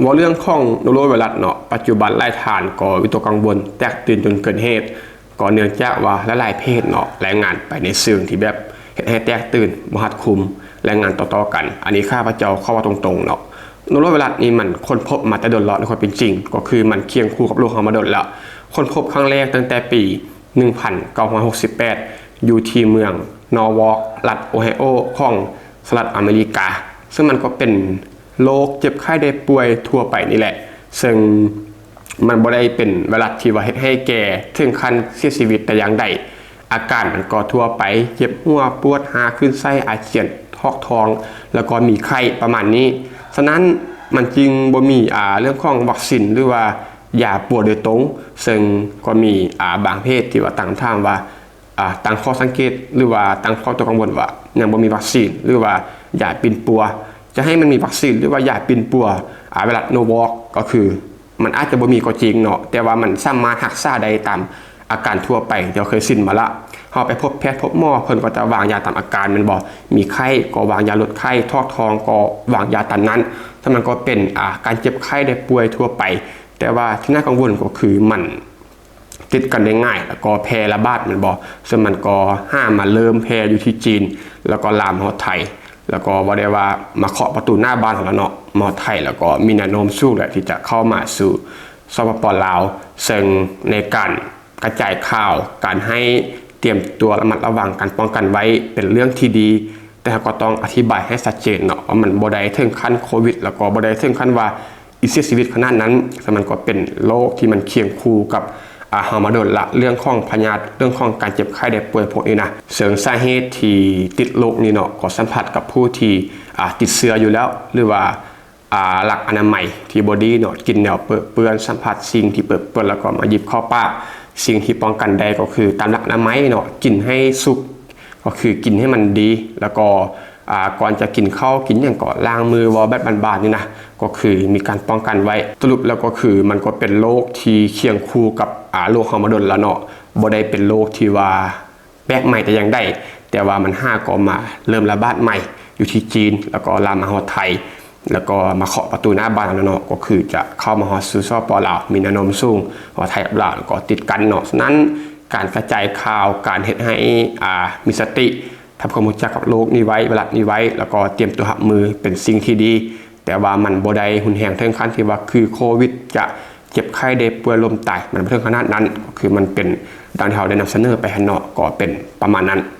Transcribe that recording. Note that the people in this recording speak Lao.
ເວົ້າເລື່ອງຂອງໂນໂຣໄວຣັສເນາະ, ປັດຈຸບັນຫຼາຍທ່ານກໍວິຕົກກັງວົນ, ແຕກຕື່ນຈົນເກີນເຫດ, ກໍເນື່ອງຈາກວ່າຫຼາຍໆເພຈເນາະ ລາຍງານໄປໃນເຊີງທີ່ແບບເຮັດໃຫ້ແຕກຕື່ນ, ບໍ່ຮັດຄຸມ, ລາຍງານຕໍ່ໆກັນ. ອັນນີ້ຂ້າພະເຈົ້າຂໍເວົ້າຕົງໆເນາະ, ໂນໂຣໄວຣັສນີ້ມັນຄົ້ນພົບມາແຕ່ດົນແລ້ວໃນຄວາມເປັນຈິງ, ກໍຄືມັນຄຽງຄູ່ກັບໂລກເຮົາມາດົນແລ້ວ. ຄົ້ນພົບຄັ້ງແລກຕັ້ງແຕ່ປີໜຶ່ງພັນເກົ້າຮ້ອຍຫົກສິບແປດ ຢູ່ທີ່ເມືອງນໍວອກ ລັດໂອໄຮໂອ ຂອງສະຫະລັດອາເມລິກາ, ເຊິ່ງມັນກໍເປັນໂລກເຈັບໄຂ້ໄດ້ປ່ວຍທົ່ວໄປນີ້ແຫຼະ, ເຊິ່ງມັນບໍ່ໄດ້ເປັນໄວຣັສທີ່ວ່າເຮັດໃຫ້ແກ່ເຖິງຂັ້ນເສຍຊີວິດແຕ່ຢ່າງໃດ. ອາການມັນກໍທົ່ວໄປ, ເຈັບຫົວ, ປວດ, ຫາຄື້ນໄສ້, ອາຈຽນ, ຖອກທ້ອງ ແລ້ວກໍມີໄຂ້ປະມານນີ້. ສະນັ້ນມັນຈຶ່ງບໍ່ມີ ອາ ເລື່ອງຂອງວັກຊີນ ຫຼືວ່າຢາປົວໂດຍຕົງ, ເຊິ່ງກໍມີ ອາ ບາງເພຈທີ່ວ່າຕັ້ງຄຳຖາມວ່າ ອາ ຕັ້ງຂໍ້ສັງເກດ ຫຼືວ່າຕັ້ງຂໍ້ຕົວກັງວົນວ່າຍັງບໍ່ມີວັກຊີນ ຫຼືວ່າຢາປິ່ນປົວ. ຈະໃຫ້ມັນມີວັກຊີນ ຫຼືວ່າຢາປິ່ນປົວ ອາ ໄວຣັສໂນວອກ ກໍຄື ມັນອາດຈະບໍ່ມີກໍຈິງເນາະ, ແຕ່ວ່າມັນສາມາດຮັກສາໄດ້ຕາມອາການທົ່ວໄປທີ່ເຮົາເຄີຍຊິນມາລະ. ເຮົາໄປພົບແພດພົບໝໍ ເພິ່ນກໍຈະວາງຢາຕາມອາການແມ່ນບໍ່? ມີໄຂ້ກໍວາງຢາລົດໄຂ້, ຖອກທ້ອງກໍວາງຢາຕາມນັ້ນ. ສະນັ້ນກໍເປັນ ອາ ການເຈັບໄຂ້ໄດ້ປ່ວຍທົ່ວໄປ, ແຕ່ວ່າທີ່ໜ້າກັງວົນກໍຄືມັນຕິດກັນໄດ້ງ່າຍ ແລ້ວກໍແຜ່ລະບາດແມ່ນບໍ່? ເຊິ່ງມັນກໍຫາມາເລີ່ມແຜ່ຢູ່ທີ່ຈີນ ແລ້ວກໍລາມມາຮອດໄທ. ແລ້ວກໍເວົ້າໄດ້ວ່າມາເຄາະປະຕູໜ້າບ້ານເຮົາແລ້ວເນາະ, ມາຮອດໄທ ແລ້ວກໍມີແນວໂນ້ມສູງແຫຼະທີ່ຈະເຂົ້າມາສູ່ ສປປ ລາວ. ເຊິ່ງໃນການກະຈາຍຂ່າວ, ການໃຫ້ຕຽມຕົວລະມັດລະວັງ, ການປ້ອງກັນໄວ້ເປັນເລື່ອງທີ່ດີ, ແຕ່ເຮົາກໍຕ້ອງອະທິບາຍໃຫ້ຊັດເຈນເນາະ ວ່າມັນບໍ່ໄດ້ເຖິງຂັ້ນໂຄວິດ ແລ້ວກໍບໍ່ໄດ້ເຖິງຂັ້ນວ່າ ອີກເສຍຊີວິດຂະໜາດນັ້ນ, ແຕ່ມັນກໍເປັນໂລກທີ່ມັນຄຽງຄູ່ກັບ ອາ ເຮົາມາດົນລະ, ເລື່ອງຂອງພະຍາດ, ເລື່ອງຂອງການເຈັບໄຂ້ໄດ້ປ່ວຍພວກນີ້ນະ. ເຊິ່ງສາເຫດທີ່ຕິດໂລກນີ້ເນາະ ກໍສຳພັດກັບຜູ້ທີ່ ອາ ຕິດເຊື້ອຢູ່ແລ້ວ ຫຼືວ່າ ອາ ລັກອະນາໄມທີ່ບໍ່ດີເນາະ, ກິນແນວເປິເປື້ອນ, ສຳຜັດສິ່ງທີ່ເປິເປື້ອນ ແລ້ວກໍມາຫຍິບເຂົ້າປາກ. ສິ່ງທີ່ປ້ອງກັນໄດ້ກໍຄືຕາມຫຼັກອະນາໄມເນາະ, ກິນໃຫ້ສຸກ ກໍຄືກິນໃຫ້ມັນດີ ແລ້ວກໍ ອາ ກ່ອນຈະກິນເຂົ້າກິນຫຍັງກໍລ້າງມື, ເວົ້າແບບບ້ານໆນີ້ນະ, ກໍຄືມີການປ້ອງກັນໄວ້. ສະຫຼຸບແລ້ວກໍຄືມັນກໍເປັນໂລກທີ່ຄຽງຄູ່ກັບ ອາ ໂລກເຮົາມາດົນແລ້ວເນາະ, ບໍ່ໄດ້ເປັນໂລກທີ່ວ່າແປກໃໝ່ແຕ່ຢ່າງໃດ, ແຕ່ວ່າມັນຫາກໍມາເລີ່ມລະບາດໃໝ່ຢູ່ທີ່ຈີນ ແລ້ວກໍລາມມາຮອດໄທ ແລ້ວກໍມາເຄາະປະຕູໜ້າບ້ານເຮົາເນາະ, ກໍຄືຈະເຂົ້າມາຮອດສູ່ ສປປ ລາວ, ມີແນວໂນ້ມສູງວ່າໄທກັບລາວກໍຕິດກັນເນາະ. ສະນັ້ນ ການກະຈາຍຂ່າວ, ການເຮັດໃຫ້ ອາ ມີສະຕິ, ທຳຄວາມຮູ້ຈັກກັບໂລກນີ້ໄວ້, ໄວຣັສນີ້ໄວ້, ແລ້ວກໍຕຽມຕົວຮັບມືເປັນສິ່ງທີ່ດີ, ແຕ່ວ່າມັນບໍ່ໄດ້ຮຸນແຮງເຖິງຂັ້ນທີ່ວ່າຄືໂຄວິດ ຈະເຈັບໄຂ້ໄດ້ປ່ວຍລົ້ມຕາຍ, ມັນບໍ່ເຖິງຂະໜາດນັ້ນ, ກໍຄືມັນເປັນ ດັ່ງທີ່ເຮົາໄດ້ນຳສະເໜີໄປຫັ້ນເນາະ, ກໍເປັນປະມານນັ້ນ.